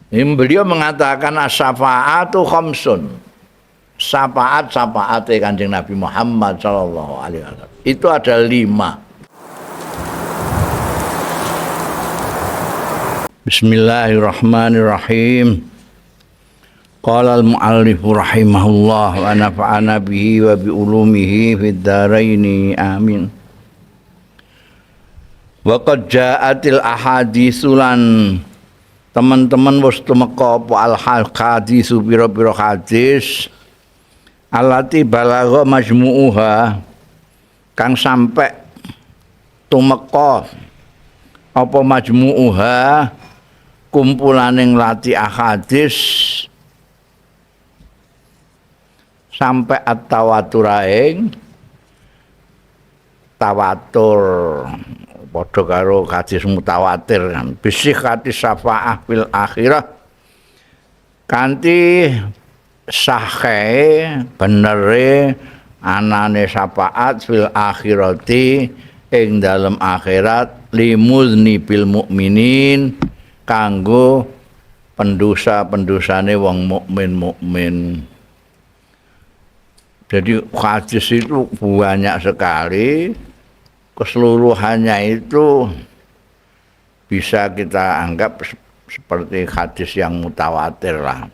Ini beliau mengatakan as-syafaatu khamsun. Syafaat-syafaate Kanjeng Nabi Muhammad sallallahu alaihi wasallam. Itu ada 5. Bismillahirrahmanirrahim. Qala al-muallif rahimahullah wa nafa'ana bihi wa bi ulumihi fid dharaini amin. Wa qad ja'atil ahaditsu lan teman-teman wis tumeka apa al hadisu pira-pira hadis alati balagha majmu'uha kang sampe tumeka apa majmu'uha kumpulaning lati ahadis sampai at-tawaturaing tawatur padha karo hadis mutawatir kan bisihati syafaah fil akhirah kanthi sahih benere anane syafaat fil akhirati ing dalem akhirat limuzni bil mukminin kanggo pendosa-pendosane wong mukmin-mukmin. Jadi hadis itu banyak sekali, keseluruhannya itu bisa kita anggap seperti hadis yang mutawatir lah.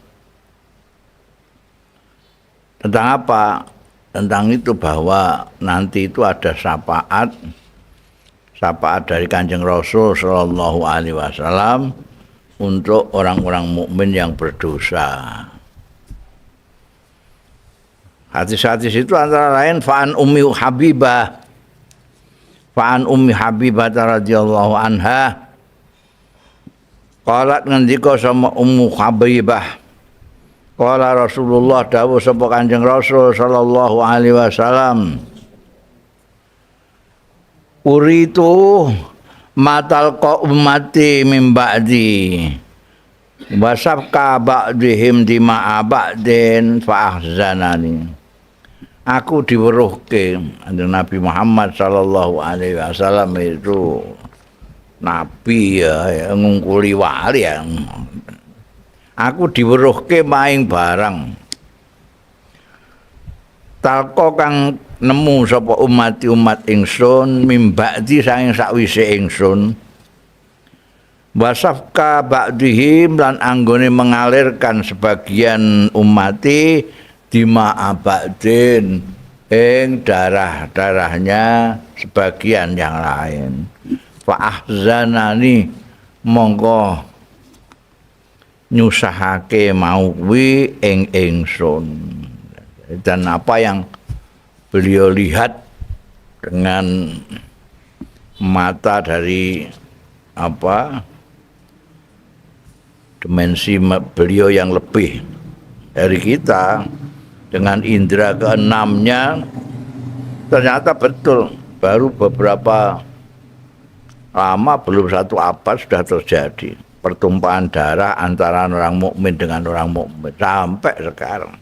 Tentang apa? Tentang itu bahwa nanti itu ada syafaat, syafaat dari Kanjeng Rasul Shallallahu Alaihi Wasallam untuk orang-orang mukmin yang berdosa. Hadis-hadis itu antara lain fa'an Ummi Habibah. Fa'an Ummi Habibah radhiyallahu anha. Qalat ngendika sama Ummu Habibah. Qala Rasulullah dawuh sapa Kanjeng Rasul sallallahu alaihi wasallam. Uritu matalqa ummati mim ba'di. Wasabka ba'dihim dima'a ba'din fa'ahzanani. Aku diweruhke Nabi Muhammad sallallahu alaihi wasallam itu nabi ya, ngungkuli wali ya. Aku diweruhke maing barang talqa kang nemu sapa umat umat ingsun mimbakdi saking sakwise ingsun wasafka ba'dihim lan anggone mengalirkan sebagian umati dima abadin ing darah-darahnya sebagian yang lain. Fa ahzanani mongko nyusahake mau kuwi ing ingsun. Dan apa yang beliau lihat dengan mata dari apa dimensi beliau yang lebih dari kita dengan indera keenamnya, ternyata betul baru beberapa lama belum 1 abad sudah terjadi pertumpahan darah antara orang mukmin dengan orang mukmin sampai sekarang.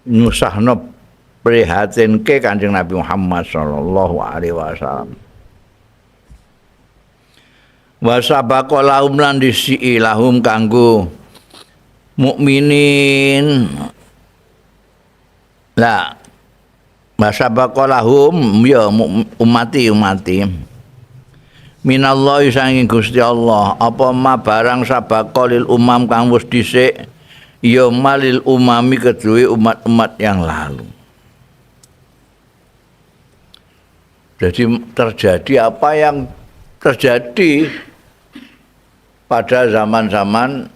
Nyusahno prihatinke Kanjeng Nabi Muhammad sallallahu alaihi wasallam. Wa sabaqa lahum lan disi lahum kanggo mukminin. Lah wasabaqa lahum ya umati umati minallahi sanging Gusti Allah apa ma barang sabaqa lil umam kang wis dhisik ya malil umami kedue umat-umat yang lalu. Jadi terjadi apa yang terjadi pada zaman-zaman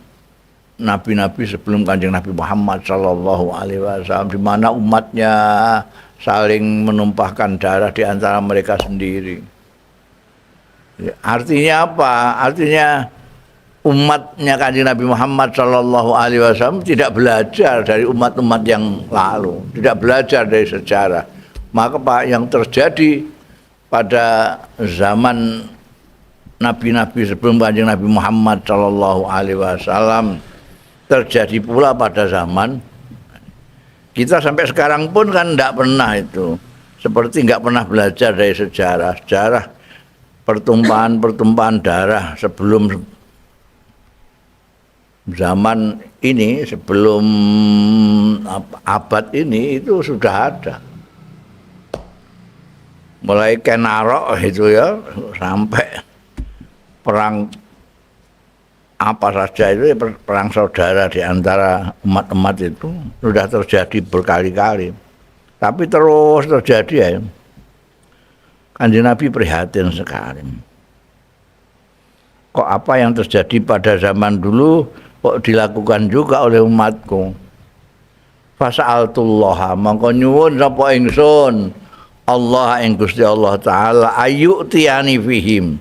nabi-nabi sebelum Kanjeng Nabi Muhammad sallallahu alaihi wasallam, di mana umatnya saling menumpahkan darah di antara mereka sendiri. Artinya apa? Artinya umatnya Kanjeng Nabi Muhammad sallallahu alaihi wasallam tidak belajar dari umat-umat yang lalu, tidak belajar dari sejarah. Maka apa yang terjadi pada zaman nabi-nabi sebelum Kanjeng Nabi Muhammad sallallahu alaihi wasallam terjadi pula pada zaman kita sampai sekarang pun kan tidak pernah itu, seperti nggak pernah belajar dari sejarah, sejarah pertumpahan-pertumpahan darah sebelum Zaman ini, sebelum abad ini itu sudah ada. Mulai Ken Arok itu ya sampai perang apa saja itu, perang saudara di antara umat-umat itu sudah terjadi berkali-kali. Tapi terus terjadi ya. Kanjeng Nabi prihatin sekali. Kok apa yang terjadi pada zaman dulu kok dilakukan juga oleh umatku? Fasa'altullah, mongko nyuwun sapa ingsun Allah ing Gusti Allah Taala ayyu'tiyani fihim.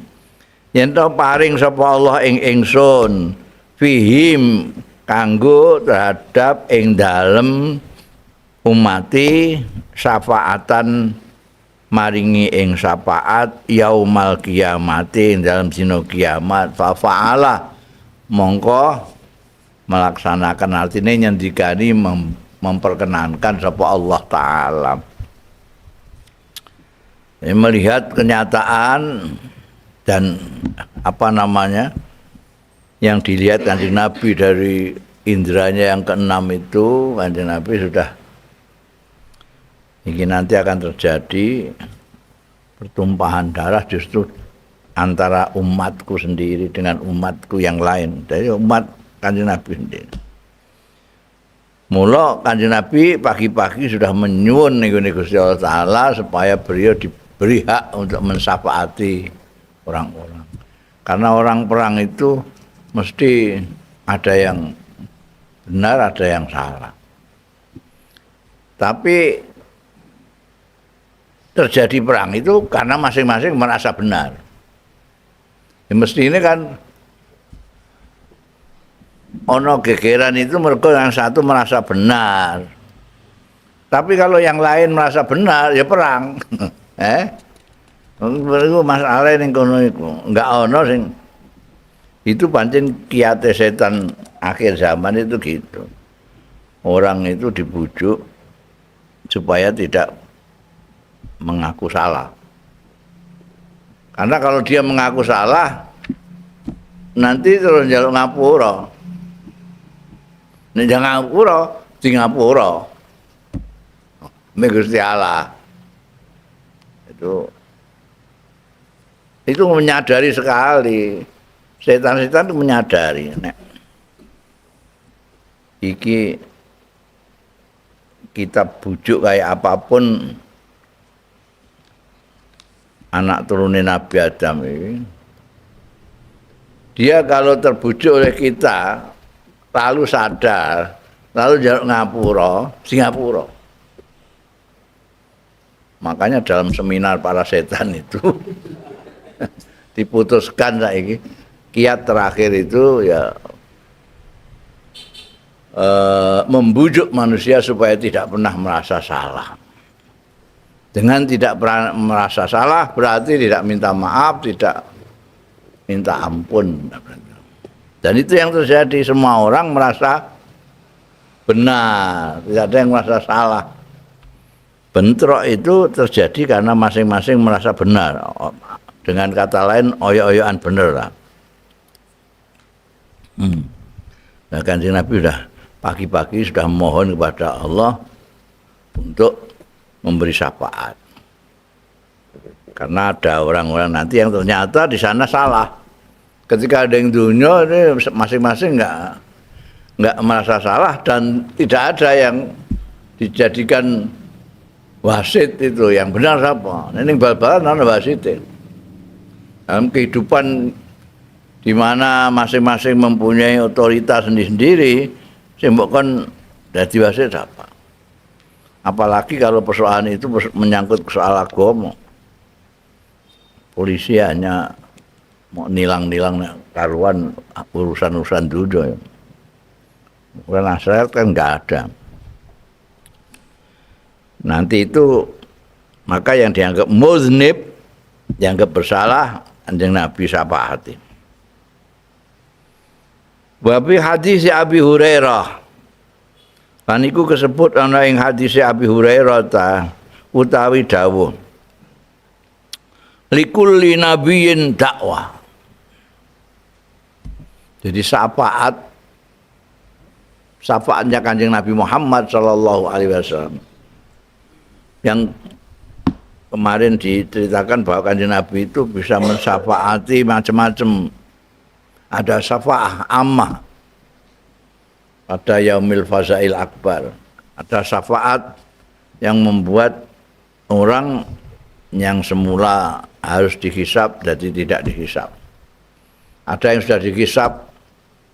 Yen to paring sapa Allah ing ingsun fihim kanggo terhadap ing dalem umati syafaatan maringi ing syafaat yaumal kiamati ing dalem dina kiamat. Fa fa'ala, mongko melaksanakan, artinya nyendikani memperkenankan sapa Allah Taala. Ini melihat kenyataan dan apa namanya yang dilihat Kanjeng Nabi dari indranya yang keenam itu, Kanjeng Nabi sudah ini nanti akan terjadi pertumpahan darah justru antara umatku sendiri dengan umatku yang lain, dari umat Kanjeng Nabi sendiri. Mula Kanjeng Nabi pagi-pagi sudah menyuwun niku Gusti Allah Taala supaya beliau diberi hak untuk mensafaati orang-orang. Karena orang perang itu mesti ada yang benar, ada yang salah. Tapi terjadi perang itu karena masing-masing merasa benar. Ya, mesti ini kan ono gegeran itu mereka yang satu merasa benar. Tapi kalau yang lain merasa benar ya perang. Iku masalah ning kono iku. Enggak ono sing itu, pancen kiate setan akhir zaman itu gitu. Orang itu dibujuk supaya tidak mengaku salah. Karena kalau dia mengaku salah nanti terus njaluk ngapura. Nek jangan ngapura, di ngapura. Gusti Allah. Itu menyadari sekali. Setan-setan itu menyadari nek iki kita bujuk kayak apapun anak turunin Nabi Adam ini, dia kalau terbujuk oleh kita lalu sadar lalu jaluk ngapura, Singapura. Makanya dalam seminar para setan itu diputuskan saiki kiat terakhir itu ya membujuk manusia supaya tidak pernah merasa salah. Dengan tidak pernah merasa salah berarti tidak minta maaf, tidak minta ampun. Dan itu yang terjadi, semua orang merasa benar, tidak ada yang merasa salah. Bentrok itu terjadi karena masing-masing merasa benar. Dengan kata lain, oyok-oyokan bener lah. Nah, Kanjeng Nabi sudah pagi-pagi sudah mohon kepada Allah untuk memberi syafaat. Karena ada orang-orang nanti yang ternyata di sana salah. Ketika ada yang dunia ini masing-masing nggak merasa salah dan tidak ada yang dijadikan wasit itu yang benar siapa. Ini bal-balan ana wasit. Dalam kehidupan di mana masing-masing mempunyai otoritas sendiri-sendiri, sing mbok kon dadi wasit siapa? Apalagi kalau persoalan itu menyangkut soal agama. Polisi hanya mau nilang-nilang karuan urusan-urusan dunia. Urusan akhirat kan nggak ada. Nanti itu maka yang dianggap muznib, dianggap bersalah, Kanjeng Nabi syafaati. Wa fi hadis Abi Hurairah. Lan iku kesebut ana ing hadis Abi Hurairah ta utawi dawuh. Likulli nabiyyin dakwah. Jadi syafaat Syafaatnya Kanjeng Nabi Muhammad sallallahu alaihi wasallam. Yang kemarin diceritakan bahwa Kanjeng Nabi itu bisa mensyafaati macam-macam. Ada syafaah ammah pada yaumil fazail akbar. Ada syafaat yang membuat orang yang semula harus dihisab jadi tidak dihisab. Ada yang sudah dihisab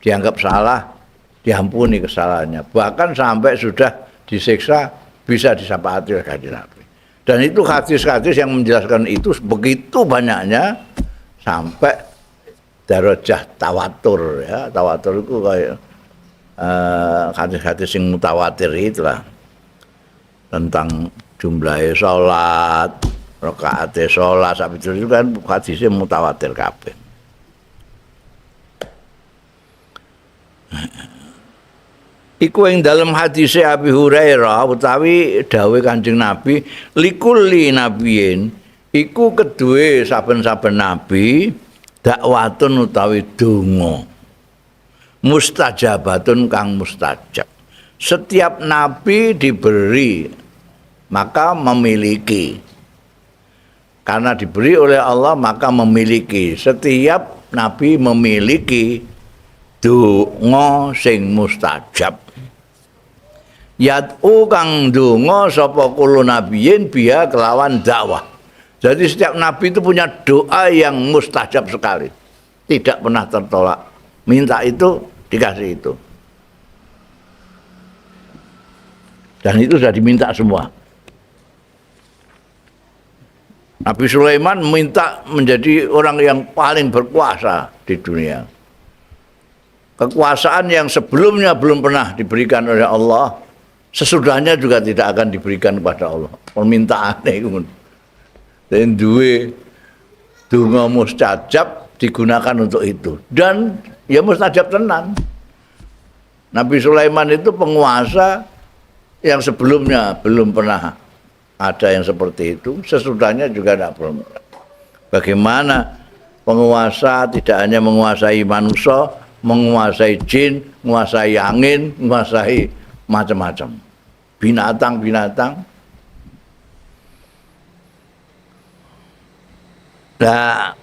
dianggap salah, diampuni kesalahannya. Bahkan sampai sudah disiksa bisa disyafaati oleh Kanjeng Nabi. Dan itu hadis-hadis yang menjelaskan itu begitu banyaknya sampai darajah tawatur ya. Tawatur itu kayak hadis-hadis yang mutawatir itulah tentang jumlah sholat, rakaat sholat, sampai itu kan hadisnya mutawatir kabeh. Iku ing dalem hadise Abi Hurairah utawi dawuh Kanjeng Nabi likulli nabiyin iku keduwe saben-saben nabi dakwatun utawi donga mustajabatun kang mustajab. Setiap nabi diberi maka memiliki. Karena diberi oleh Allah maka memiliki. Setiap nabi memiliki donga sing mustajab. Yad'u kang donga sapa kulo nabiyin biya kelawan dakwah. Jadi setiap nabi itu punya doa yang mustajab sekali. Tidak pernah tertolak. Minta itu dikasih itu. Dan itu sudah diminta semua. Nabi Sulaiman minta menjadi orang yang paling berkuasa di dunia. Kekuasaan yang sebelumnya belum pernah diberikan oleh Allah, sesudahnya juga tidak akan diberikan kepada Allah. Permintaannya itu. Dan duwe donga mustajab digunakan untuk itu. Dan ya mustajab tenan. Nabi Sulaiman itu penguasa yang sebelumnya belum pernah ada yang seperti itu, sesudahnya juga tidak belum. Bagaimana penguasa tidak hanya menguasai manusia, menguasai jin, menguasai angin, menguasai macam-macam binatang-binatang. Nah,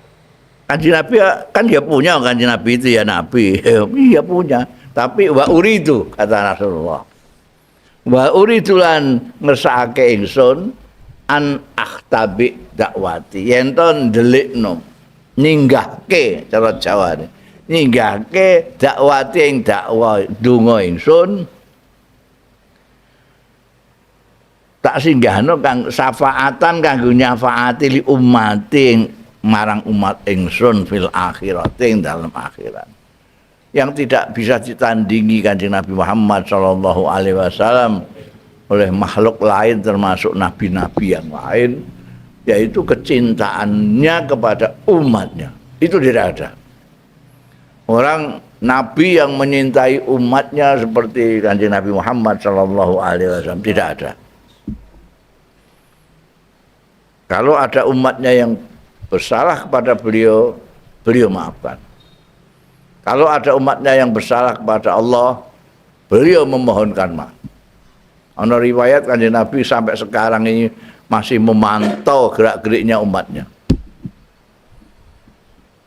Kanjeng Nabi kan dia punya, Kanjeng Nabi itu ya Nabi, iya punya. Tapi wa uridu kata Rasulullah, wa uridu lan ngersakake ingsun an akhtabi dakwati, yen to ndelikno nyinggahke cara Jawane, nyinggahke dakwati ing dakwah donga ingsun tak singgahno kang syafaatan kanggo nyafaati li ummati marang umat ingsun fil akhirati ing dalem akhirat. Yang tidak bisa ditandingi Kanjeng Nabi Muhammad sallallahu alaihi wasallam oleh makhluk lain termasuk nabi-nabi yang lain, yaitu kecintaannya kepada umatnya. Itu tidak ada. Orang nabi yang menyintai umatnya seperti Kanjeng Nabi Muhammad sallallahu alaihi wasallam tidak ada. Kalau ada umatnya yang bersalah kepada beliau, beliau maafkan. Kalau ada umatnya yang bersalah kepada Allah, beliau memohonkan maaf. Ana riwayat Kanjeng Nabi sampai sekarang ini masih memantau gerak-geriknya umatnya.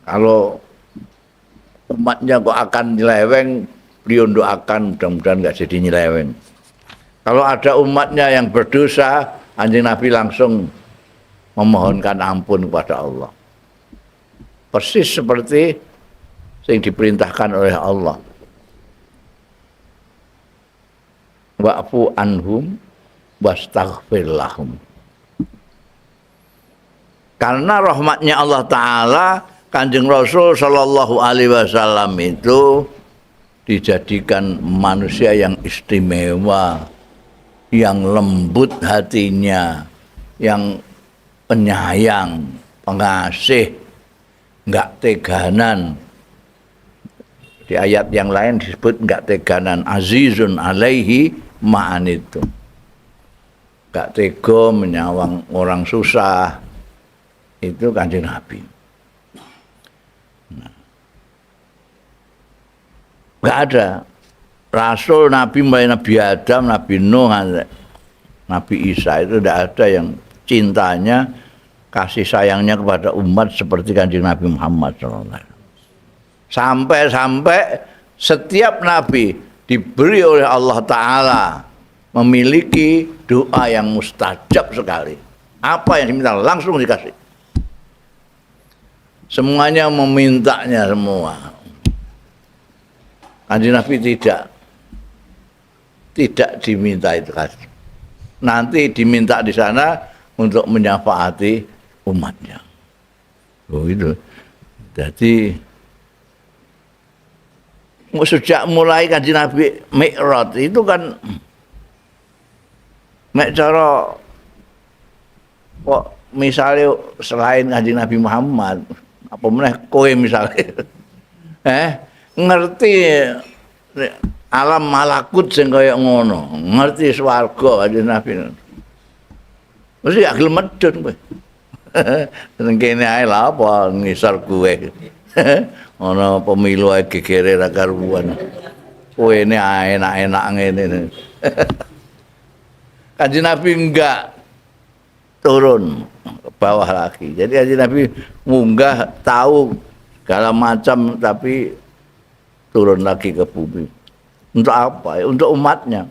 Kalau umatnya kok akan nyeleweng, beliau doakan mudah-mudahan nggak jadi nyeleweng. Kalau ada umatnya yang berdosa, Kanjeng Nabi langsung memohonkan ampun kepada Allah. Persis seperti yang diperintahkan oleh Allah. Wa'fu anhum wastaghfir lahum. Karena rahmatnya Allah Ta'ala, Kanjeng Rasul Shallallahu Alaihi Wasallam itu dijadikan manusia yang istimewa, yang lembut hatinya, yang penyayang, pengasih, enggak teganan. Di ayat yang lain disebut enggak teganan, azizun alaihi ma'anitum. Enggak tega menyawang orang susah, itu Kanjeng Nabi. Nah, enggak ada Rasul Nabi mulai Nabi Adam, Nabi Nuh, Nabi Isa itu tidak ada yang cintanya, kasih sayangnya kepada umat seperti Kanjeng Nabi Muhammad sallallahu alaihi wasallam. Sampai-sampai setiap nabi diberi oleh Allah Ta'ala memiliki doa yang mustajab sekali. Apa yang diminta langsung dikasih. Semuanya memintanya semua. Kanjeng Nabi tidak diminta itu kasih. Nanti diminta di sana untuk menyafaati umatnya. Oh itu. Jadi sejak mulai Kanjeng Nabi Mi'raj itu kan mek cara kok misalnya selain Kanjeng Nabi Muhammad apa meneh kowe misalnya ngerti alam malakut sing kaya ngono, ngerti swarga Kanjeng Nabi. Mesti gak gelem medun kowe. Nang kene ae lha apa ngisor kowe. Ana pemilu ae gegere ra karuan. Kowe ne enak-enak ngene. Kanjeng Nabi enggak turun ke bawah lagi. Jadi Kanjeng Nabi munggah tahu segala macam tapi turun lagi ke bumi. Untuk apa? Untuk umatnya.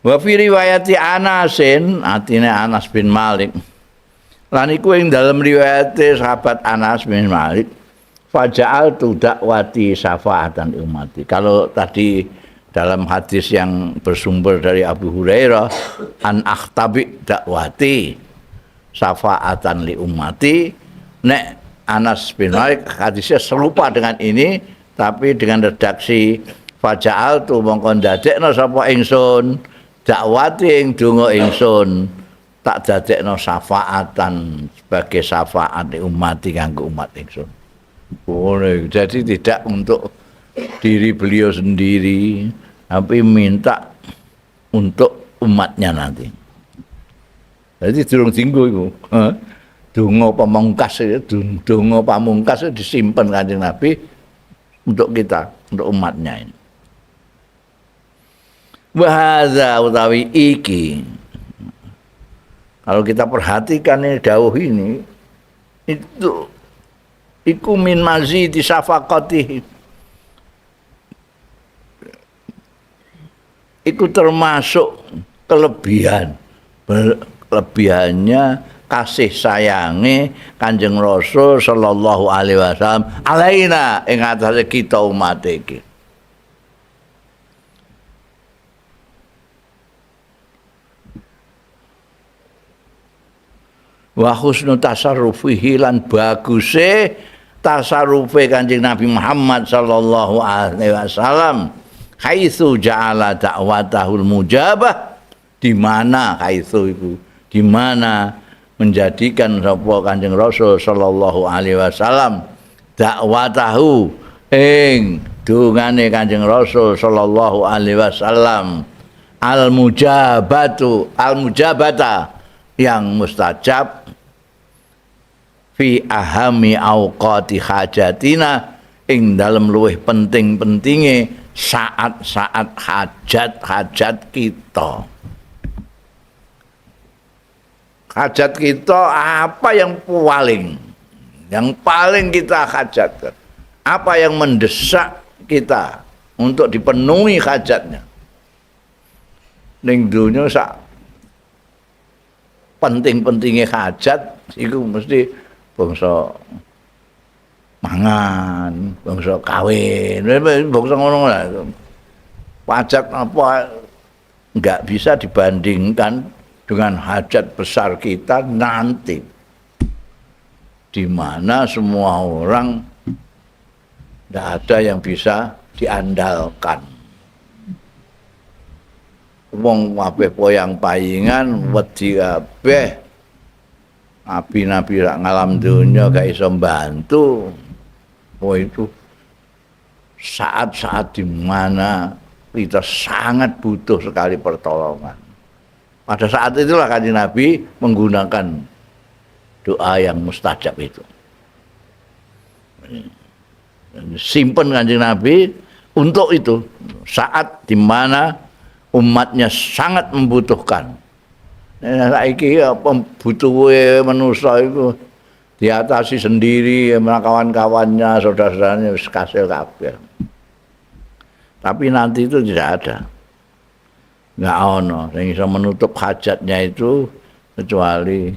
Wa fi riwayati Anasin, artine Anas bin Malik. Lan iku ing dalem riwayate sahabat Anas bin Malik, faja'altu dakwati syafaatan ummati. Kalau tadi dalam hadis yang bersumber dari Abu Hurairah, an akhtabi dakwati syafaatan li ummati, nek Anas bin Malik hadisnya serupa dengan ini tapi dengan redaksi faja'altu mongko ndadekno sapa ingsun dakwati ing donga ingsun tak dadekno syafaatan sebagai syafaat li ummati kanggo umat ingsun. Oh, jadi tidak untuk diri beliau sendiri, tapi minta untuk umatnya nanti. Jadi durung dinggo iku. Donga pamungkas itu, donga pamungkas itu disimpan Kanjeng Nabi untuk kita, untuk umatnya ini. Wa hadza utawi iki. Kalau kita perhatikan ini dawuh ini itu iku min mazidi syafaqatihi. Iku termasuk kelebihan, kelebihannya kasih sayange Kanjeng Rasul sallallahu alaihi wasallam alaina ing atase kita umat iki. Wa husnu tasarrufihi lan baguse tasarrufe Kanjeng Nabi Muhammad sallallahu alaihi wasallam haitsu ja'ala da'watahul mujabah, di mana haitsu iku di mana menjadikan sapa Kanjeng Rasul sallallahu alaihi wasallam dakwatahu ing dungane Kanjeng Rasul sallallahu alaihi wasallam al mujabatu al mujabata yang mustajab fi ahami auqati hajatina ing dalem luwih penting-pentinge saat-saat hajat-hajat kita. Hajat kita apa yang paling kita hajatkan, apa yang mendesak kita untuk dipenuhi hajatnya. Ning donya sak penting-pentingnya hajat iku mesti bangsa mangan, bangsa kawin, bangsa ngono lah. Hajat apa enggak bisa dibandingkan dengan hajat besar kita nanti, di mana semua orang tidak ada yang bisa diandalkan. Wong kabeh poyang payingan wedi kabeh, nabi-nabi rak ngalam donya gak iso mbantu. Oh itu saat-saat di mana kita sangat butuh sekali pertolongan. Pada saat itulah Kanjeng Nabi menggunakan doa yang mustajab itu. Simpen Kanjeng Nabi untuk itu saat di mana umatnya sangat membutuhkan. Nah, saiki ya butuhe manusa iku diatasi sendiri sama kawan-kawannya, saudara-saudaranya wis kasil kabeh. Tapi nanti itu tidak ada. Enggak ono sing iso menutup hajatnya itu kecuali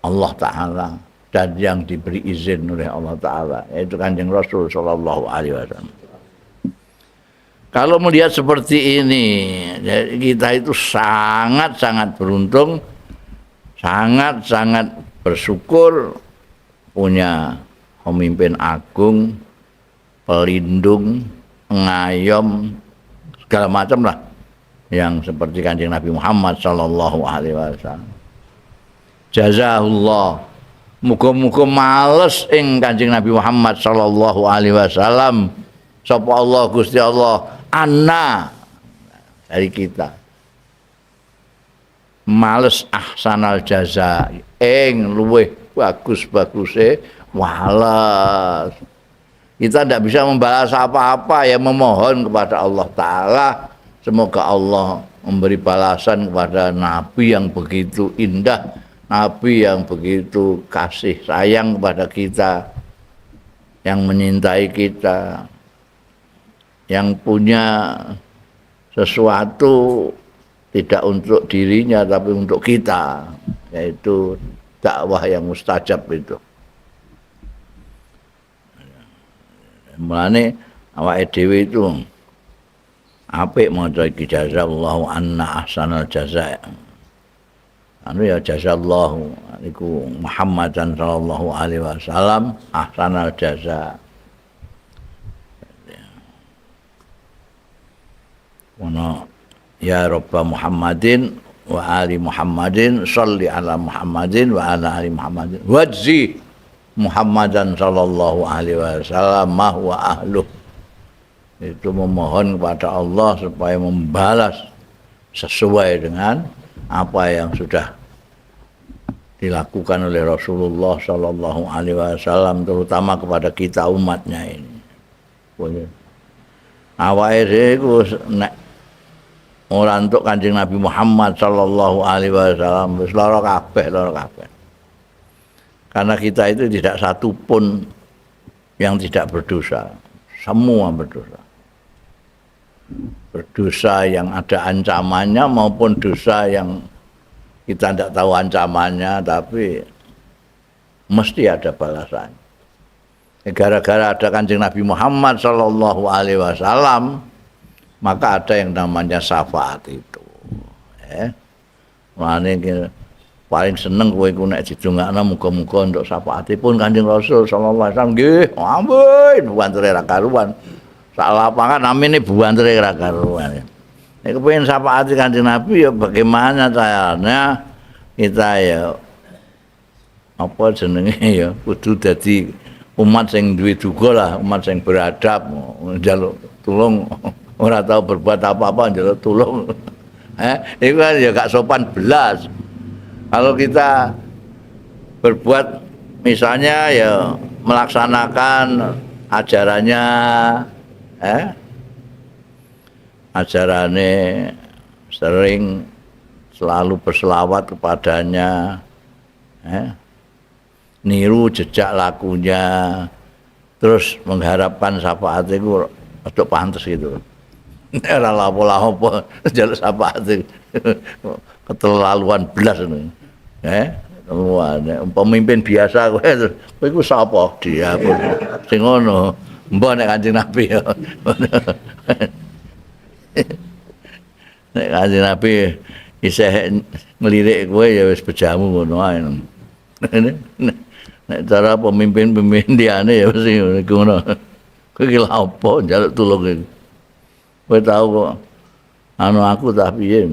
Allah Ta'ala dan yang diberi izin oleh Allah Ta'ala, yaitu Kanjeng Rasul Sallallahu Alaihi Wasallam. Kalau melihat seperti ini, kita itu sangat-sangat beruntung, sangat-sangat bersyukur punya pemimpin agung, pelindung, pengayom, segala macam lah yang seperti Kanjeng Nabi Muhammad Sallallahu Alaihi Wasallam. Jazahullah, muga-muga males ing Kanjeng Nabi Muhammad Sallallahu Alaihi Wasallam sapa Allah Gusti Allah anna dari kita, males ahsanal jaza ing luweh bagus-baguse wales. Kita tidak bisa membalas apa-apa ya, memohon kepada Allah Ta'ala semoga Allah memberi balasan kepada Nabi yang begitu indah, Nabi yang begitu kasih sayang kepada kita, yang menyintai kita, yang punya sesuatu tidak untuk dirinya tapi untuk kita, yaitu dakwah yang mustajab itu. Mulane awake dhewe itu apik maca iki jazallahu anna ahsanal jazaa. Anu ya jazallahu niku Muhammadan sallallahu alaihi wasallam ahsanal jazaa. Ono ya Rabba Muhammadin wa ali Muhammadin sholli ala Muhammadin wa ala ali Muhammadin wajzi Muhammadan sallallahu alaihi wasallam ma huwa ahluh. Itu memohon kepada Allah supaya membalas sesuai dengan apa yang sudah dilakukan oleh Rasulullah sallallahu alaihi wasallam, terutama kepada kita umatnya ini. Awake dhewe iku nek ora entuk Kanjeng Nabi Muhammad sallallahu alaihi wasallam wis lara kabeh, lara kabeh. Karena kita itu tidak satu pun yang tidak berdosa. Semua berdosa. Berdosa yang ada ancamannya maupun dosa yang kita tidak tahu ancamannya, tapi mesti ada balasan. Gara-gara ada Kanjeng Nabi Muhammad sallallahu alaihi wasallam, maka ada yang namanya syafaat itu. Mane paling seneng kowe iku nek didongakno muga-muga untuk syafaatipun Kanjeng Rasul sallallahu alaihi wasallam. Nggih, ampun, buantere ra karuan. Sak lapangan amine buantere ra karuan. Nek kepengin syafaat Kanjeng Nabi ya bagaimana caranya kita ya apa jenenge ya kudu dadi umat sing duwe duga lah, umat sing beradab, njaluk tulung ora tau berbuat apa-apa njaluk tulung. Itu kan ya gak sopan belas. Kalau kita berbuat misalnya ya melaksanakan ajarannya, ajarannya sering selalu berselawat kepadanya, niru jejak lakunya, terus mengharapkan syafaat itu untuk pantas gitu. Ora lapo-lapo njaluk syafaat keterlaluan belas ini. Pemimpin biasa kowe kowe iku sapa? Dia pun sing ngono. Mbah nek Kanjeng Nabi ya. Nek Kanjeng Nabi isih ngelirik kowe ya wis bejamu ngono ae. Nek cara pemimpin-pemimpin liyane ya wis ngono. Kowe iki lha opo njaluk tulung iki? Kowe tau kok anu aku tak piye.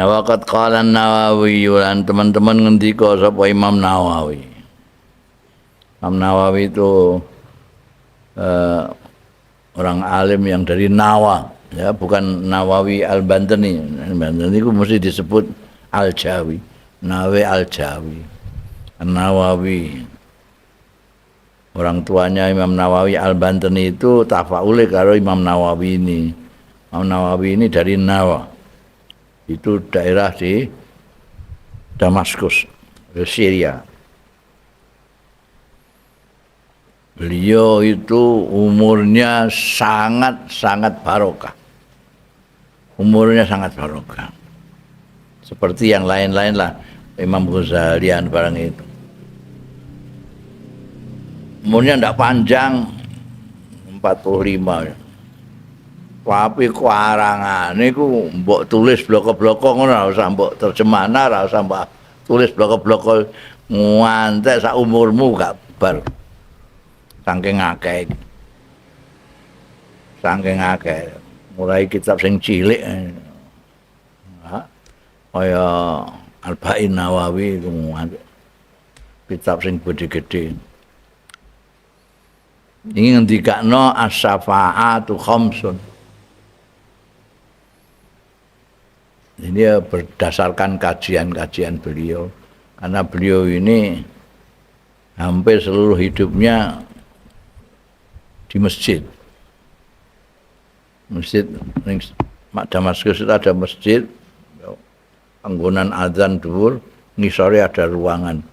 Waqad qala Nawawi lan teman-teman ngendika sapa Imam Nawawi. Imam Nawawi itu orang alim yang dari Nawa, ya, bukan Nawawi Al-Bantani. Al-Bantani itu mesti disebut Al-Jawi, Nawawi Al-Jawi. An-Nawawi. Orang tuanya Imam Nawawi Al-Bantani itu tafaule karo Imam Nawawi ini. Imam Nawawi ini dari Nawa. Itu daerah di Damaskus, Syria. Beliau itu umurnya sangat-sangat barokah. Umurnya sangat barokah. Seperti yang lain-lain lah, Imam Ghazalian barang itu. Umurnya ndak panjang, 45. Tapi karangane iku mbok tulis bloko-bloko ngono, ora usah mbok terjemahna, ora usah mbok tulis bloko-bloko ngantek sak umurmu gak bar. Saking akeh. Saking akeh. Mulai kitab sing cilik ha kaya Arba'in Nawawi iku kitab sing gedhe-gedhe. Ini ngendikakno as-syafaatu khamsun. Ini berdasarkan kajian-kajian beliau. Karena beliau ini hampir seluruh hidupnya di masjid. Masjid Damaskus itu ada masjid, panggonan azan dhuwur, ngisore ada ruangan.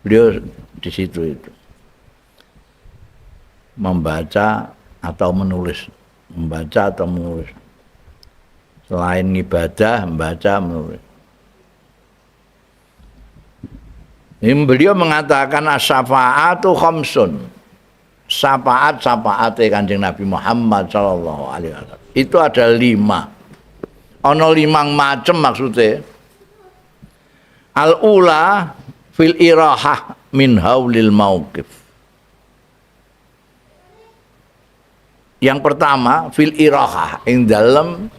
Beliau di situ itu membaca atau menulis, membaca atau menulis. Selain ibadah, membaca, menulis. Ini beliau mengatakan as-syafaatu khamsun. Syafaat-syafaate Kanjeng Nabi Muhammad sallallahu alaihi wasallam. Itu ada 5. Ana 5 macem maksudnya. Al-ula fil irahah min haulil mauqif. Yang pertama fil irahah ing dalem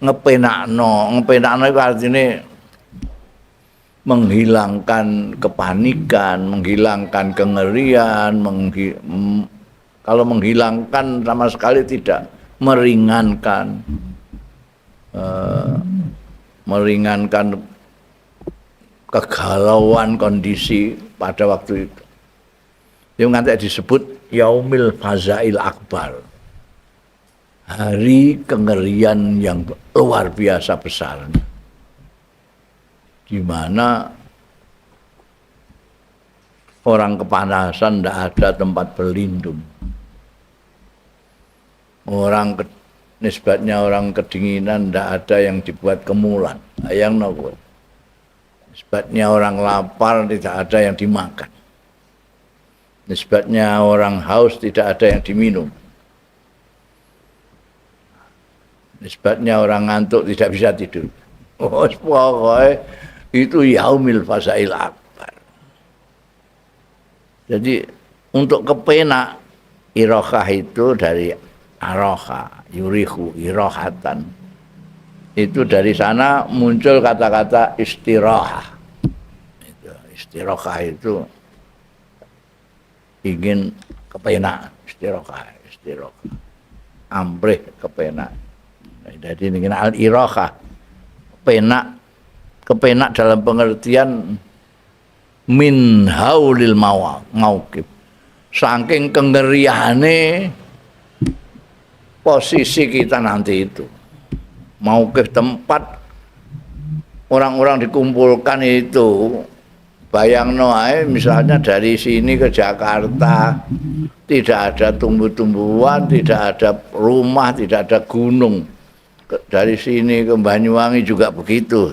ngepenakno. Ngepenakno iku artine menghilangkan kepanikan, menghilangkan kengerian, kalau menghilangkan sama sekali tidak, meringankan, meringankan kegalauan kondisi pada waktu itu. Yang nanti disebut Yaumil Fazail Akbar, hari kengerian yang luar biasa besar, di mana orang kepanasan tidak ada tempat berlindung, orang nisbatnya orang kedinginan tidak ada yang dibuat kemulan, ayang nopo. Nisbatnya orang lapar tidak ada yang dimakan, nisbatnya orang haus tidak ada yang diminum, nisbatnya orang ngantuk tidak bisa tidur. Oh, pokoknya itu yaumil fasail akbar. Jadi untuk kepenak, irohah itu dari aroha, yurihu, irohatan. Itu dari sana muncul kata-kata istirahah. Itu, istirahah itu ingin kepenak, istirahah, istirahah. Amrih kepenak. Jadi ini al-irohah, kepenak, kepenak dalam pengertian min haulil mauqif. Saking kengeriane posisi kita nanti itu. Mauqif tempat orang-orang dikumpulkan itu. Bayangno ae misalnya dari sini ke Jakarta tidak ada tumbuh-tumbuhan, tidak ada rumah, tidak ada gunung. Dari sini ke Banyuwangi juga begitu.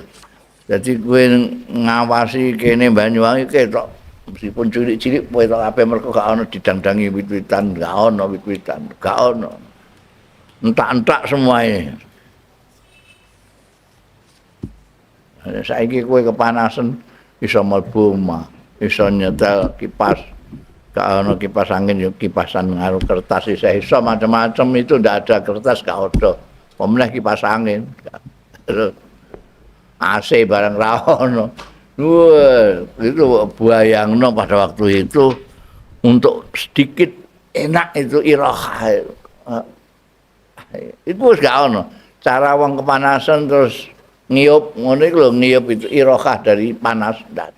Jadi kowe ngawasi kene Banyuwangi ketok meskipun cilik-cilik kowe tok kabeh mergo gak ono didangdangi wit-witan, gak ono wit-witan, gak ono. Entak-entak semuanya. Saiki kowe kepanasan iso mlebu omah, iso nyetel kipas. Gak ono kipas angin yo kipasan ngaro kertas iso, iso macam-macam itu ndak ada kertas gak ono. Pemeneh kipas angin. AC barang ra ono. Wah, itu bayangno pada waktu itu untuk sedikit enak itu iroh. Iku wis gak ono. Cara wong kepanasan terus Ngiyup ngono iku lho, ngiyup itu irohah dari panas. Ndak.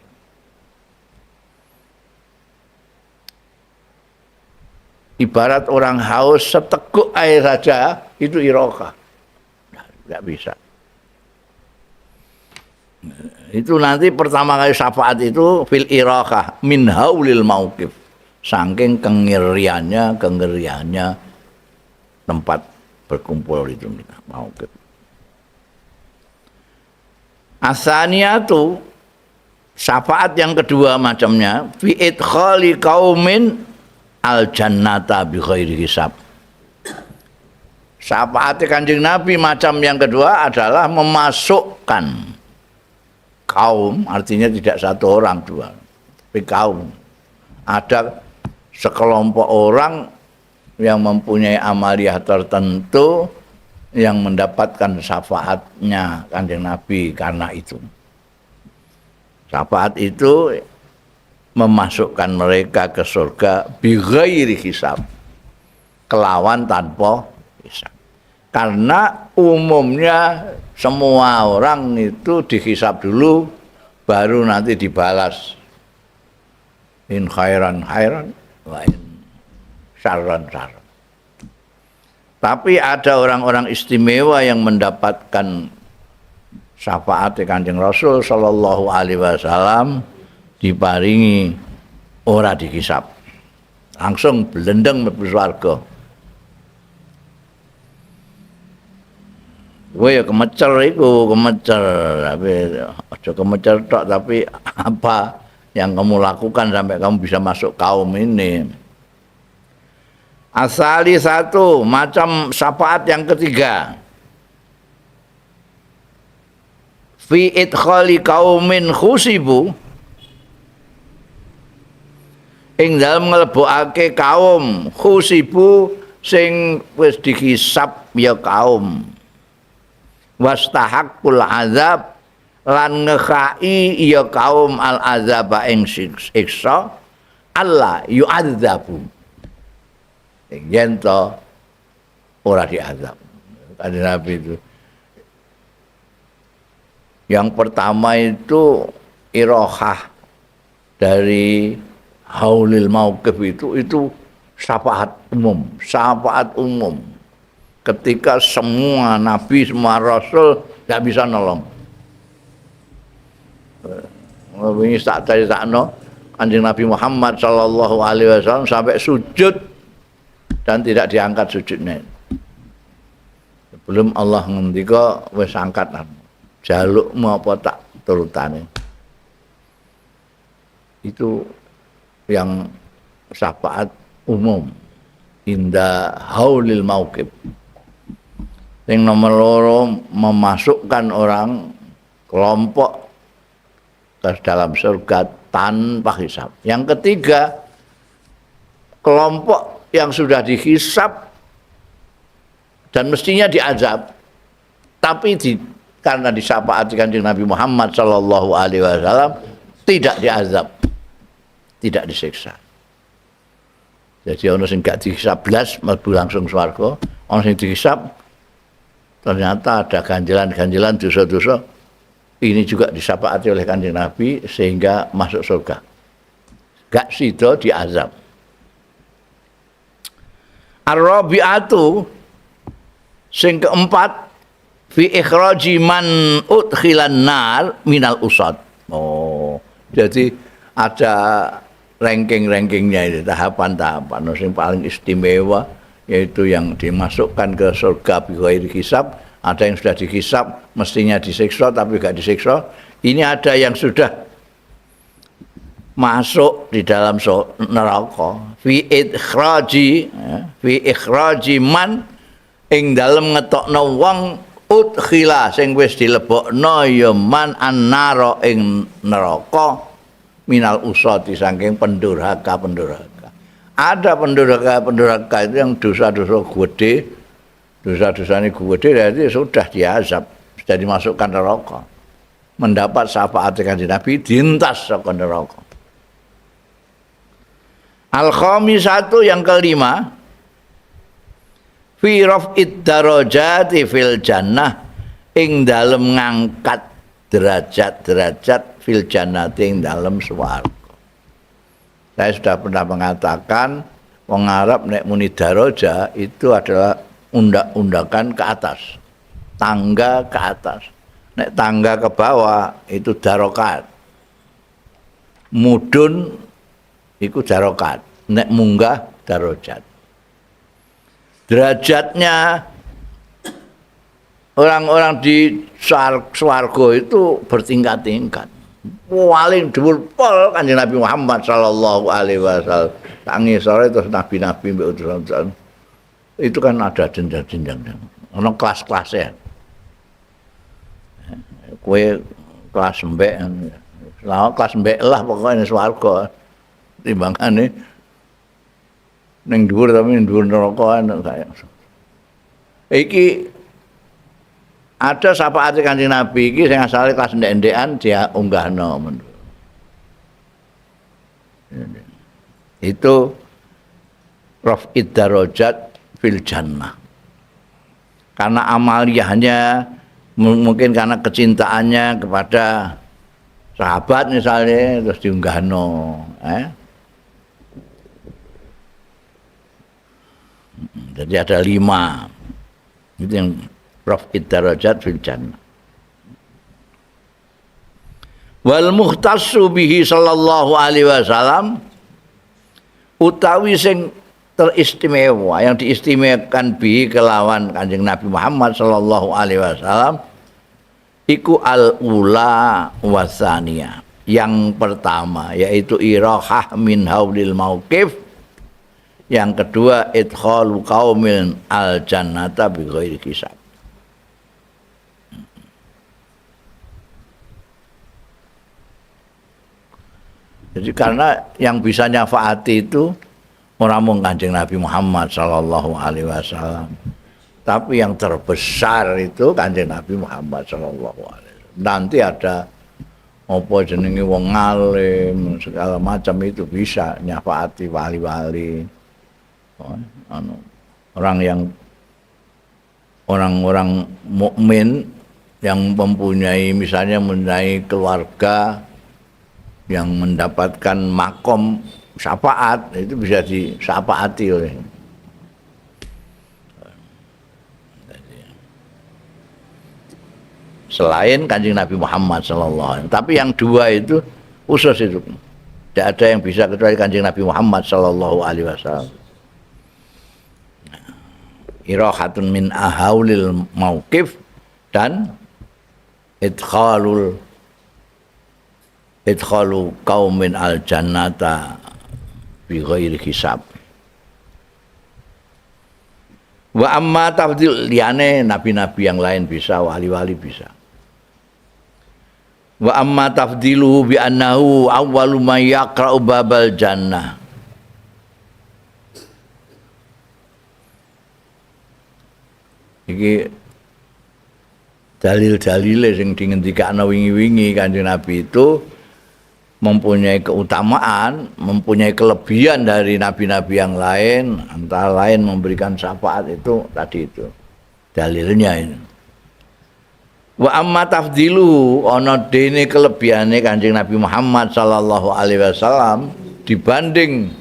Ibarat orang haus seteguk air saja itu irohah. Nggak bisa. Itu nanti pertama kali syafaat itu fil irohah min haulil mauqif. Saking kengeriannya tempat berkumpul itu mauqif. Asaniyatu syafaat yang kedua macamnya fi idkhali qaumin al jannata bi ghairi hisab. Syafaat Kanjeng Nabi macam yang kedua adalah memasukkan kaum, artinya tidak satu orang dua, tapi kaum. Ada sekelompok orang yang mempunyai amaliyah tertentu yang mendapatkan syafaatnya Kanjeng Nabi karena itu. Syafaat itu memasukkan mereka ke surga bi ghairi hisab, kelawan tanpa hisab. Karena umumnya semua orang itu dihisab dulu baru nanti dibalas. In khairan khairan wa in syarran syarran. Tapi ada orang-orang istimewa yang mendapatkan syafaat Kanjeng Rasul sallallahu alaihi wasallam diparingi ora dihisab. Langsung blendeng mlebu swarga. Kowe ya kemecer iku, kemecer. Tapi aja kemecer tok, tapi apa yang kamu lakukan sampai kamu bisa masuk kaum ini. Asali satu, macam syafaat yang ketiga. Fi idkhali kaumin khusibu, ing dalem nglebokake kaum khusibu sing wis dihisab ya kaum. Wastahaqqul azab lan ngekai ya kaum al azaba ing siksa alla yu'adzabu. Ing yen to ora diazab. Kanjeng Nabi itu. Yang pertama itu irohah dari haulil mauqif itu syafaat umum, syafaat umum. Ketika semua nabi, semua rasul tidak bisa nolong. Ini tak ceritakno Kanjeng Nabi Muhammad sallallahu alaihi wasallam sampai sujud dan tidak diangkat sujudnya. Sebelum Allah ngendika wis angkat jalukmu apa tak turutane. Itu yang syafaat umum inda haulil mauqif. Yang nomor loro memasukkan orang kelompok ke dalam surga tanpa hisab. Yang ketiga, kelompok yang sudah dihisab dan mestinya diazab, tapi karena disyafaati Kanjeng Nabi Muhammad sallallahu alaihi wasallam tidak diazab, tidak disiksa. Jadi ono sing gak dihisab blas mlebu langsung swarga, ono sing dihisab ternyata ada ganjelan-ganjelan dosa-dosa, ini juga disyafaati oleh Kanjeng Nabi sehingga masuk surga. Gak sida diazab. Ar-rabi'atu sing keempat fi ikhraji man udkhilan nar minal usad. Oh, jadi ada ranking-rankingnya ini, tahapan-tahapan. Yang paling istimewa yaitu yang dimasukkan ke surga bi ghairi hisab, ada yang sudah dihisab mestinya disiksa tapi gak disiksa. Ini ada yang sudah masuk di dalam neraka. Fi ikhraji, fi ikhraji man ing dalem ngetokno wong udkhila sing wis dilebokno ya man annara ing neraka minal usati saking pendurhaka-pendurhaka. Ada pendurhaka-pendurhaka itu yang dosa-dosa gede, dosa-dosanya gede, jadi sudah diazab, sudah dimasukkan neraka. Mendapat syafaat Kanjeng Nabi dintas saka neraka. Al-khamisatu yang kelima, fi raf'id darajati fil jannah ing dalem ngangkat derajat-derajat fil jannati ing dalem swarga. Saya sudah pernah mengatakan wong Arab nek muni daraja itu adalah undak-undakan ke atas, tangga ke atas. Nek tangga ke bawah itu darokat. Mudun iku darokat, nek munggah darajat. Derajatnya orang-orang di swarga itu bertingkat-tingkat. Paling dhuwur pol Kanjeng Nabi Muhammad sallallahu alaihi wasallam. Tak ngisore terus nabi-nabi mbek utusan-utusan. Itu kan ada jenjang-jenjangnya. Ono kelas-kelasnya. Kowe kelas mbek, lah kelas mbek lah pokoknya swarga. Timbangane ning dhuwur tapi ning dhuwur neraka kaya. Iki ada syafaat Kanjeng Nabi iki sing asale kelas ndek-ndekan dia unggahno mendhuwur. Itu raf'id darajat fil jannah. Karena amaliyahnya, mungkin karena kecintaannya kepada sahabat misalnya, terus diunggahno. Jadi ada 5. Itu yang raf'id darajat fil jannah. Wal muhtassu bihi sallallahu alaihi wasallam utawi sing teristimewa, yang diistimewakan bihi kelawan Kanjeng Nabi Muhammad sallallahu alaihi wasallam iku al ula wasaniyah. Yang pertama yaitu irahah min haulil mauqif, yang kedua idkhalu qaumin al jannata bi ghairi hisab. Jadi karena yang bisa nyafaati itu ora mung Kanjeng Nabi Muhammad sallallahu alaihi wasallam, tapi yang terbesar itu Kanjeng Nabi Muhammad sallallahu alaihi wasallam. Nanti ada apa jenenge wong alim segala macam itu bisa nyafaati wali-wali. Oh, anu, orang yang orang-orang mukmin yang mempunyai misalnya mempunyai keluarga yang mendapatkan makom syafaat itu bisa disyafaati oleh. Selain Kanjeng Nabi Muhammad sallallahu alaihi wasallam. Tapi yang dua itu khusus itu. Tidak ada yang bisa kecuali Kanjeng Nabi Muhammad sallallahu alaihi wasallam. Irahatun min ahaulil mauqif dan idkhalu qaumin al jannata bi ghairi hisab. Wa amma tafdil liyane nabi-nabi yang lain bisa, wali-wali bisa. Wa amma tafdiluhu bi annahu awwalu man yaqra'u babal jannah. Iki dalil-dalile sing dingendikakno wingi-wingi Kanjeng Nabi itu mempunyai keutamaan, mempunyai kelebihan dari nabi-nabi yang lain, antara lain memberikan syafaat itu tadi itu dalilnya ini. Wa amma tafdilu ana dene kelebihane Kanjeng Nabi Muhammad sallallahu alaihi wasallam dibanding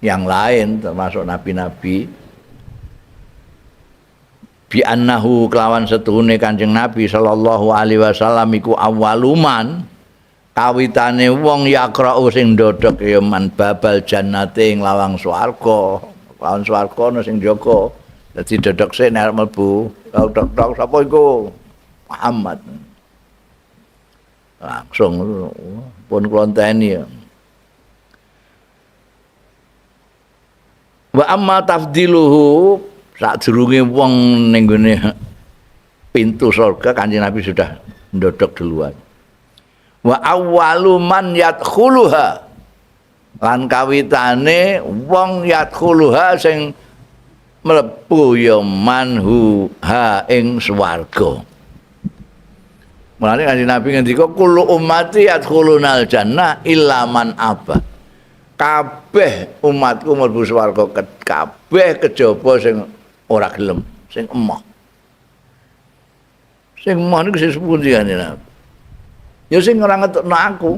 yang lain termasuk nabi-nabi, bi annahu kelawan setuhune Kanjeng Nabi sallallahu alaihi wasallam iku awaluman kawitane wong yaqra'u sing ndodhok ya man babal jannate ing lawang swarga. Lawang swarga ana sing jaga. Dadi dodhok sik nek arep mlebu, tok-tok sapa iku? Muhammad. Langsung pun kula enteni ya. Wa amma tafdiluhu sadurunge wong ning gone pintu surga Kanjeng Nabi sudah ndodhok duluan. Wa awwalu man yadkhuluha lan kawitane wong yadkhuluha sing mlebu ya man hu ha ing swarga. Mulane Kanjeng Nabi ngendika kullu ummati yadkhulunal jannah illa man aba. Kabeh umatku mlebu swarga kabeh kejaba sing ora gelem, sing emoh. Sing emoh niku sing sepundi Kanjeng Nabi? Ya sing ora ngetokno aku.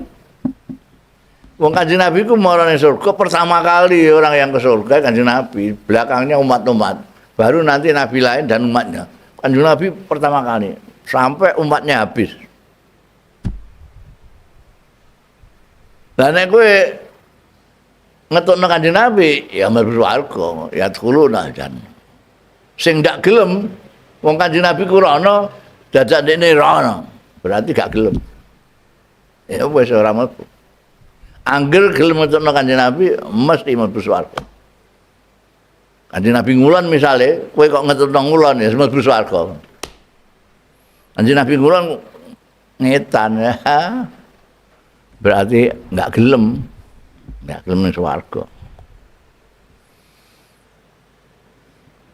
Wong Kanjeng Nabi ku mara ning surga pertama kali orang yang ke surga Kanjeng Nabi, belakangnya umat-umat. Baru nanti nabi lain dan umatnya. Kanjeng Nabi pertama kali sampai umatnya habis. Lah nek kowe ngetokno Kanjeng Nabi ya mlebu swarga, ya tkhuluna jan. Sing ndak gelem wong Kanjeng Nabi ku rono, dadak ndekne rono. Berarti gak gelem. Ya wis ora mlebu. Angger gelem ngetokno Kanjeng Nabi mesti mlebu swarga. Kanjeng Nabi ngulon misale, kowe kok ngetokno ngulon ya mlebu swarga. Kanjeng Nabi ngulon ngetan ya. Berarti enggak gelem ning swarga.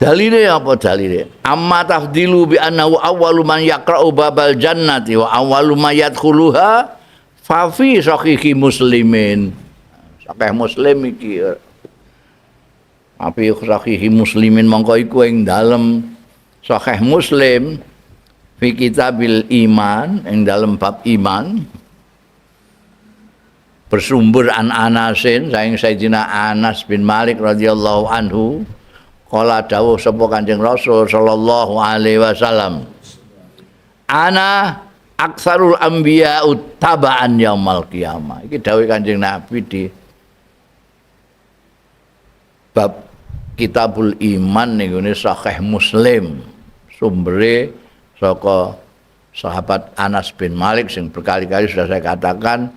Dalile apa dalile? Amma tafdilu bi annahu awwalu man yaqra'u babal jannati wa awwalu man yadkhuluha fa fi sahihi muslimin. Sahih Muslim iki. Api sahihi muslimin mongko iku ing dalem Sahih Muslim fi kitabil iman ing dalem bab iman bersumber an Anasin saing Sayyidina Anas bin Malik radhiyallahu anhu qala dawuh sapa Kanjeng Rasul sallallahu alaihi wasallam ana aksarul anbiya uttaba'an yaumal qiyamah. Iki dawuh Kanjeng Nabi di bab Kitabul Iman niku Sahih Muslim sumbere saka sahabat Anas bin Malik sing berkali-kali sudah saya katakan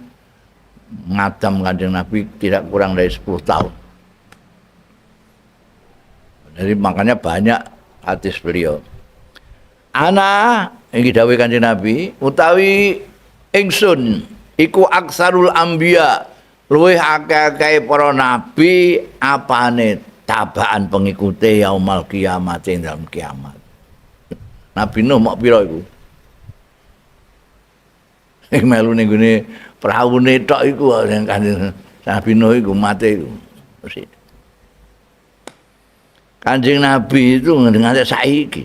ngadam Kanjeng Nabi tidak kurang dari 10 tahun. Jadi makanya banyak hadis beliau. Ana iki dawuh Kanjeng Nabi utawi ingsun iku aksarul anbiya luwih akeh-akeh para nabi apane tabaan pengikute yaumal kiamat ing dalem kiamat. Nabi Nuh mok pira iku? Sing melu ning gone praune tok iku sing Kanjeng Nabi Nuh iku mate iku. Kanjeng Nabi itu nganti saiki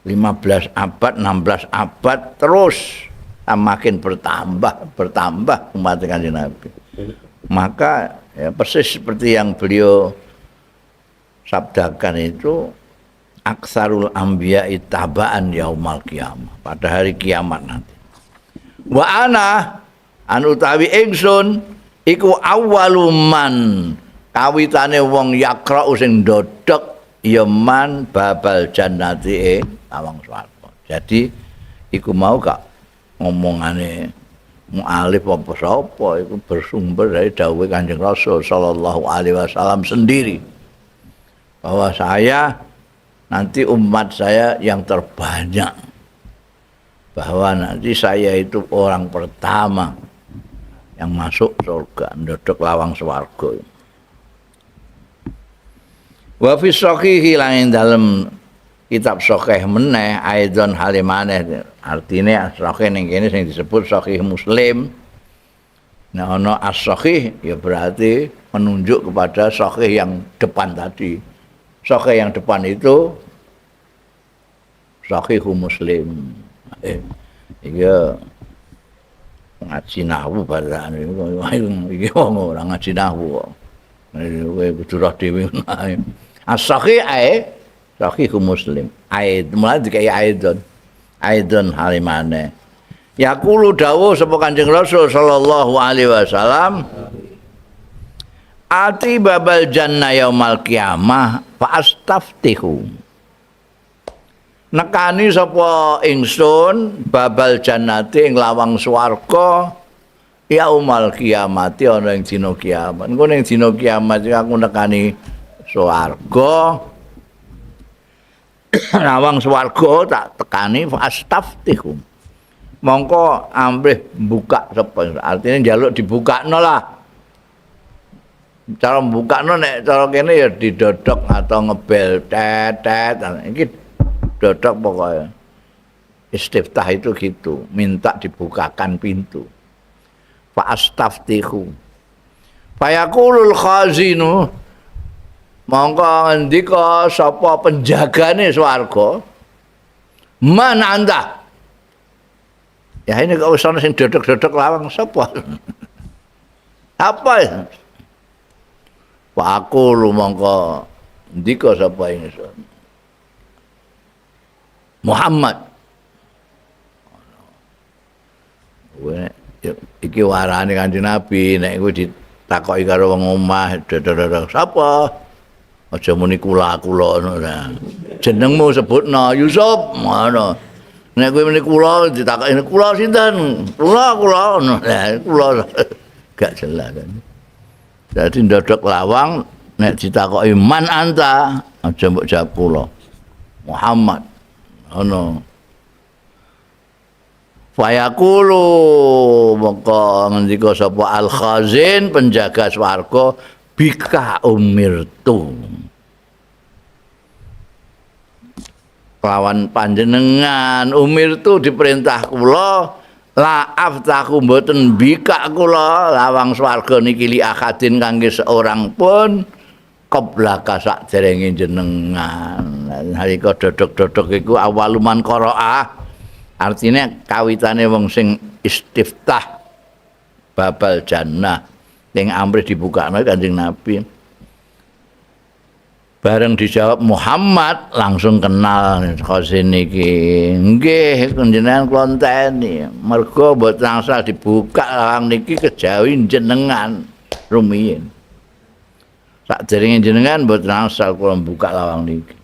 15 abad, 16 abad terus makin bertambah umat Kanjeng Nabi. Maka ya, persis seperti yang beliau sabdakan itu aksarul anbiya tabaan yaumal kiamah, pada hari kiamat nanti. Wa ana anu utawi ingsun iku awwalu man kawitane wong yaqra sing ndodhok ya man babal jannati awang swarga. Jadi iku mau gak ngomongane mualif apa sapa iku bersumber dari dawuhe Kanjeng Rasul sallallahu alaihi wasallam sendiri. Bahwa saya nanti umat saya yang terbanyak. Bahwa nanti saya itu orang pertama yang masuk surga, ndodhok lawang swarga. Wa fi sahihi lan ing dalem kitab sahih meneh aidon halimane artine sahih ning kene sing disebut sahih Muslim. Nek ana as-sahih ya berarti menunjuk kepada sahih yang depan tadi. Sahih yang depan itu sahih Muslim. Iki ngaji nahwu barang iki wong ora ngaji nahwu kok. Kowe kudu roh dhewe. As-sahih ae sahih Muslim. Aid mulai dikai aidon. Aidon halimane. Yaqulu dawuh sapa Kanjeng Rasul sallallahu alaihi wasallam ati babal jannah yaumal qiyamah fa astaftihu. Nekani sapa ingsun babal jannati ing lawang swarga yaumal kiamati ana ing dina kiamat. Engko ning dina kiamat aku nekani swarga. Lawang swarga tak tekani fastaftihu. Mongko amrih buka sapa. Artine njaluk dibukakno lah. Cara mbukakno nek cara kene ya didodok atau ngebel tet tet. Iki dodok pokoknya. Istiftah itu gitu, minta dibukakan pintu. Fa astaftihu. Fa yaqulul khazinu mongko ngendika sapa penjagane swarga Man anta? Ya ini kok wis ana sing dodok-dodok lawang sapa? Apa ya? Wa aku lu mongko ndika sapa ingsun? Muhammad. Iki warane Kanjeng Nabi nek iku ditakoki karo wong omah dodok-dodok sapa? Aja muni kula-kula ngono. Jenengmu sebutno Yusuf ngono. Nek kowe muni kula ditakoki kula sinten? Kula kula ngono. Kula gak jelas. Dadi ndodok lawang nek ditakoki man anta aja mbok jawab kula. Muhammad. Ngono. Fayaqulu mongko ngendika sapa al khazin penjaga swarga bika umirtu. Lawan panjenengan umirtu diperintah kula la aftahu mboten bika kula lawang swarga niki li akadin kangge seorang pun qablaka sakderenge jenengan. Nalika dodok-dodok iku awaluman qaraah artinya kawitane wong sing istiftah babal jannah ning amrih dibukakno Kanjeng Nabi. Bareng dijawab Muhammad langsung kenal khazin niki. Nggih jenengan kula enteni. Mergo mboten angsal dibuka lawang niki kejawi jenengan rumiyin. Sakderenge jenengan mboten angsal kula buka lawang niki.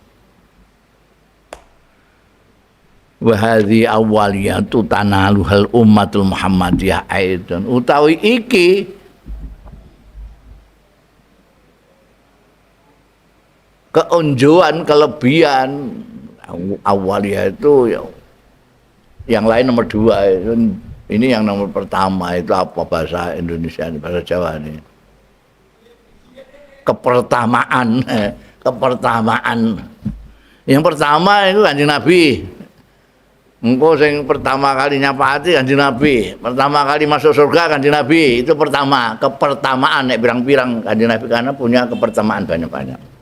Wa hadhi awwaliyatu tanaluhal ummatul Muhammadiyah aidan. Utawi iki keunjuan, kelebihan awaliyah itu yang lain nomor dua, ini yang nomor pertama itu apa bahasa Indonesia ini, bahasa Jawa ini kepertamaan, kepertamaan. Yang pertama itu Kanjeng Nabi. Engko sing pertama kali nyapaati Kanjeng Nabi, pertama kali masuk surga Kanjeng Nabi, itu pertama, kepertamaan nek pirang-pirang Kanjeng Nabi karena punya kepertamaan banyak-banyak.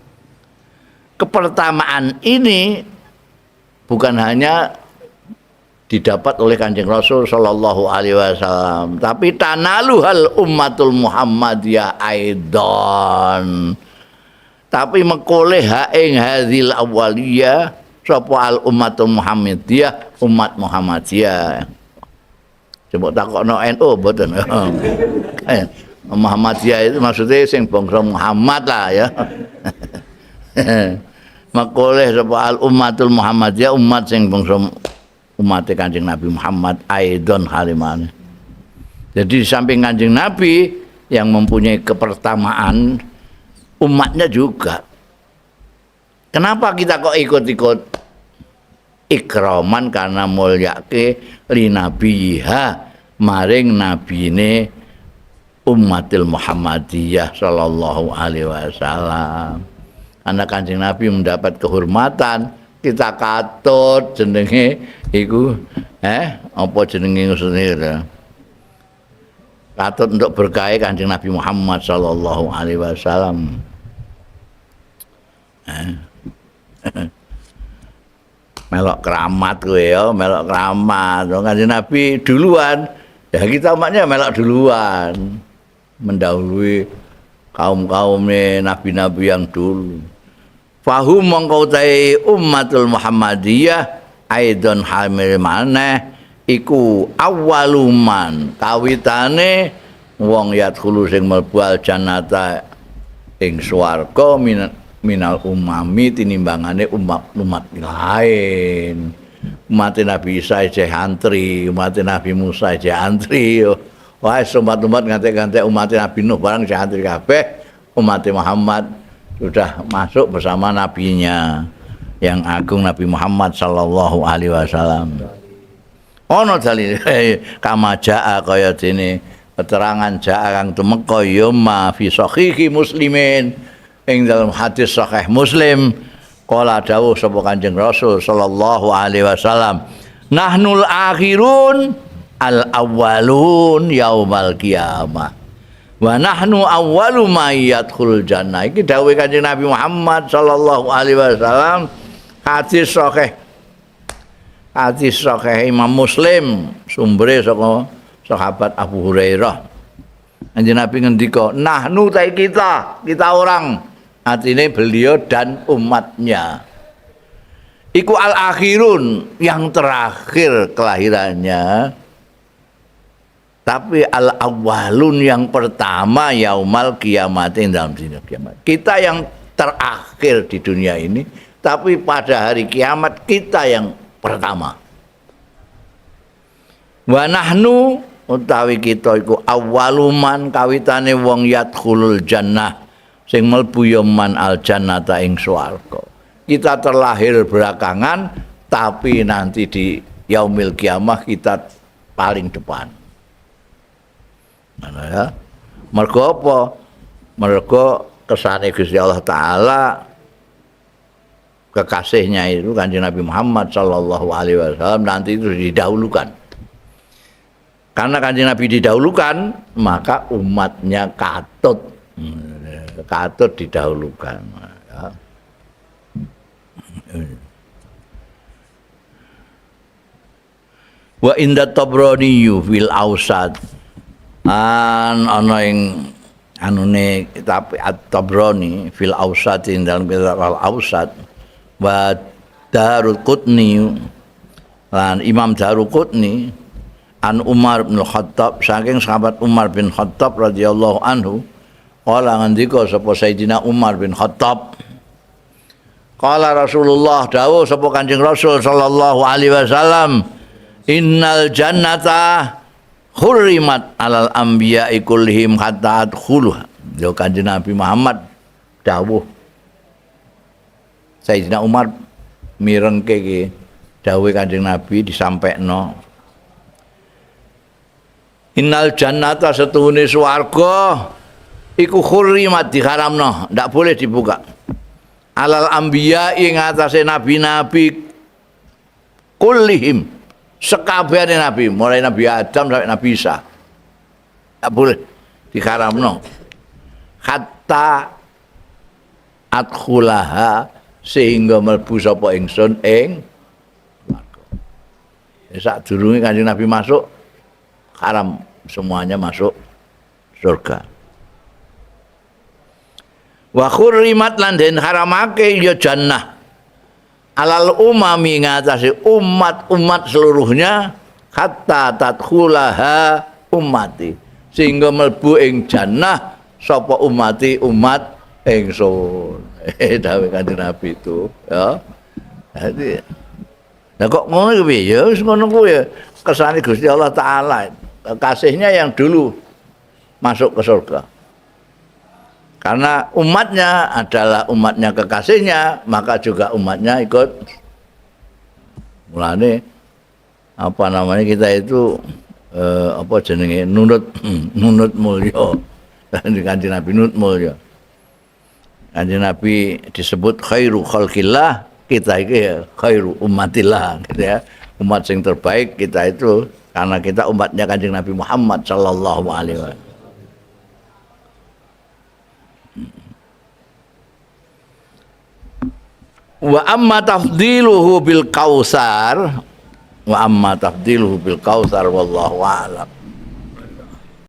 Kepertamaan ini bukan hanya didapat oleh Kanjeng Rasul sallallahu alaihi wasallam, tapi tanaluhal ummatul Muhammadiyah aidon. Tapi mengkoleh ha ing hadhil awaliyah sapa al ummatul Muhammadiyah, umat Muhammadiyah. Coba takokno NU mboten. Muhammadiyah itu maksudnya sing bangsa Muhammad lah ya. Makoleh sapa al ummatul Muhammadiyah, umat sing bangsa umat Kanjeng Nabi Muhammad aidon halimane. Jadi di samping Kanjeng Nabi yang mempunyai kepertamaan, umatnya juga. Kenapa kita kok ikut-ikut ikraman? Karena mulyake li nabiha maring nabine ummatil Muhammadiyah sallallahu alaihi wasallam. Karena Kanjeng Nabi mendapat kehormatan, kita katut jenenge iku apa jenenge ngene katut untuk berkah Kanjeng Nabi Muhammad sallallahu alaihi wasallam. Melok keramat kowe ya, melok keramat. Kanjeng Nabi duluan, ya kita umatnya melok duluan, mendahului kaum-kaumnya nabi-nabi yang dulu. Fahum mongko utahe ummatul Muhammadiyah aidon hamil maneh iku awaluman kawitane wong yadkhulu sing mlebu al jannata ing swarga minal umami tinimbangane umat-umat lain. Umat Nabi Isa isih antri, umat Nabi Musa isih antri. Wah, umat-umat ngantek-ngantek umat Nabi Nuh barang isih antri kabeh, umat Muhammad sudah masuk bersama nabinya yang agung Nabi Muhammad sallallahu alaihi wasallam. Ono dalil kama jaa kaya dene keterangan jaa kang tumeka ya ma fi sahihi Muslimin ing dalam hadis sahih Muslim qala dawuh sapa Kanjeng Rasul sallallahu alaihi wasallam, nahnul akhirun al awwalun yaumal qiyamah wa nahnu awwalu may yadkhul jannah. Iki dawuhe Kanjeng Nabi Muhammad sallallahu alaihi wasallam, hadis sahih. Hadis sahih Imam Muslim, sumbere saka sahabat Abu Hurairah. Kanjeng Nabi ngendika, nahnu ta kita, kita orang, artinya beliau dan umatnya. Iku al-akhirun, yang terakhir kelahirannya. Tapi al-awwalun yang pertama yaumal kiamat, dalam dunia kiamat. Kita yang terakhir di dunia ini, tapi pada hari kiamat kita yang pertama. Wa nahnu utawi kita iku awwaluman kawitane wong yadkhulul jannah sing mlebu ya man al jannata ing swarga. Kita terlahir belakangan, tapi nanti di yaumil kiamah kita paling depan. Mana ya? Mergo apa? Mergo kesane Gusti Allah Ta'ala kekasihnya itu Kanjeng Nabi Muhammad sallallahu alaihi wasallam nanti itu didahulukan. Karena Kanjeng Nabi didahulukan, maka umatnya katut. Katut didahulukan. Ya. Wa inda Tabrani fil Awsat. An ana ing anune kitab At-Tabrani fil Awsat ing dalam kitab Al-Awsat wa Daruqutni lan Imam Daruqutni an Umar bin Khattab saking sahabat Umar bin Khattab radhiyallahu anhu qala ngendika sapa Sayyidina Umar bin Khattab qala Rasulullah dawuh sapa Kanjeng Rasul sallallahu alaihi wasallam innal jannata hurrimat alal anbiya'i kullihim hatta adkhuluha. Yo Kanjeng Nabi Muhammad dawuh Sayyidina Umar mirengke iki dawuhe Kanjeng Nabi disampekno innal jannata setuhune swarga iku hurrimat diharamno, ndak boleh dibuka. Alal anbiya ing atase nabi-nabi kullihim sekabehane nabi, mulai Nabi Adam sampai Nabi Isa. Ndak boleh diharamno. Hatta adkhulaha sehingga mlebu sapa ingsun ing swarga. Sadurunge Kanjeng Nabi masuk haram semuanya masuk surga. Wa khurrimat lan den haramake ya jannah alal umami ngatasi umat-umat seluruhnya hatta tadkhulaha ummati sehingga mlebu ing jannah sapa umati umat ingsun. Dawuh Kanjeng Nabi itu ya. Jadi lah kok ngono iki piye? Ya wis ngono kuwi ya kersane Gusti Allah Taala. Kasihnya yang dulu masuk ke surga. Karena umatnya adalah umatnya kekasihnya, maka juga umatnya ikut. Mulane apa namanya kita itu apa jenenge nunut nunut mulya. Kanjeng Nabi nunut mulya. Kanjeng Nabi disebut khairu khalqillah, kita iki ya khairu ummatillah gitu ya. Umat sing terbaik kita itu karena kita umatnya Kanjeng Nabi Muhammad sallallahu alaihi wasallam. Wa amma tafdiluhu bil kausar, wa amma tafdiluhu bil kausar wallahu a'lam.